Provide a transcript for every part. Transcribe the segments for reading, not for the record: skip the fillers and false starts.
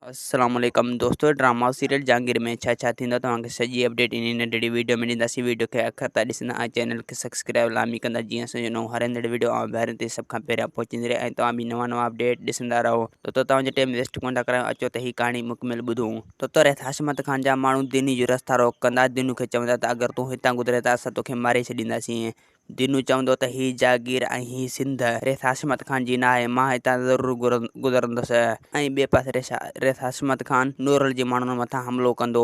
السلام عليڪم دوستو ڊراما سيريل جهانگير ۾ ڇا ڇا ٿيندو توهان کي سڄي اپڊيٽ انهي ننڍڙي ويڊيو ۾ ڏينداسين ويڊيو کي آخر تائين ڏسندا ۽ چينل کي سبسڪرائب لازمي ڪندا جيئن اسان جو نئون هر ايندڙ ويڊيو اوهان ڀائرن تائين سڀ کان پهريان پهچندي رهي ۽ توهان به نوان نوان اپڊيٽ ڏسندا رهو دوستو توهان جو ٽيم ويسٽ ڪونه ٿا ڪرايون اچو ته هي ڪهاڻي مڪمل ٻڌون. دوستو ريس حشمت خان جا ماڻهو ديني جو رستا روڪ ڪندا دينو کي چوندا ته اگر تون هتان گذرين ته اسان توکي ماري ڇڏينداسين دينو چوندو ته هي جاگير ۽ هي سنڌ ريس حشمت خان جي ناهي، مان هتان ضرور گذرندس. ۽ ٻئي پاسي ريس حشمت خان نورل جي ماڻهن مٿان حملو ڪندو،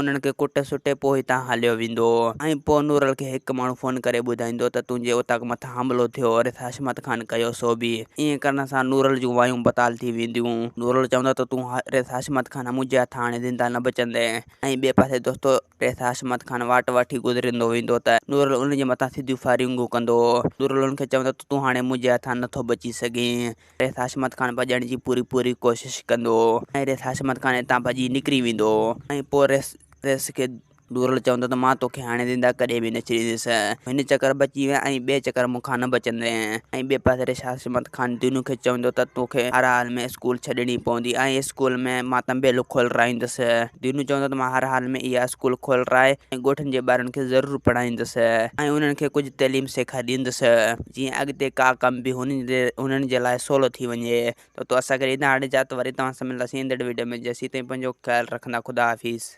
انهن کي ڪٽي سٽي پوء هتان هليو ويندو. ۽ پوء نورل کي هڪ ماڻهو فون ڪري ٻڌائيندو ته تنهنجي اوطاق مٿان حملو ٿيو، ريس حشمت خان ڪيو سو به. ائين ڪرڻ سان نورل جون وايون بتال ٿي وينديون. نورل چوندو ته تون ريس حشمت خان منهنجي هٿان هاڻي زنده نه بچندين. ۽ ٻئي پاسي دوستو ريس حشمت خان واٽ وٺي گذرندو ويندو ته نورل ان جي مٿان سڌيون فائرنگون ڪندو هو. نورل ان کي چوندو ته تون هاڻي منهنجي هٿان نٿو بچي سگهين. ريس حشمت خان ڀڄڻ جي پوري پوري ڪوشش ڪندو هو ۽ ريس حشمت خان هتان ڀڄي نڪري ويندو هو ۽ پوء ريس ريس کي نورل چوندو ته مان توکي هاڻي زنده ڪڏهن به نه ڇڏيندس. هن چڪر بچي وئين ۽ ٻئي چڪر مون کان نه بچندين. ۽ ٻئي پاسي ريس حشمت خان دينو کي چوندو ته توکي هر حال ۾ اسڪول ڇڏڻي پوندي ۽ اسڪول ۾ مان طنبيلو کولرائيندس. دينو چوندو ته مان هر حال ۾ اها اسڪول کولرائي ۽ ڳوٺن جي ٻارن کي ضرور پڙهائيندس ۽ انهن کي ڪجهه تعليم سيکاريندس جيئن اڳتي ڪا ڪم به هنن جي لاء سولو ٿي وڃي ته تو اسان کي ڏيندا هاڻي اجازت وري توهان سان ملنداسين ايندڙ ويڊيو ۾ جيسين تائين پنهنجو خيال رکندا خدا حافظ.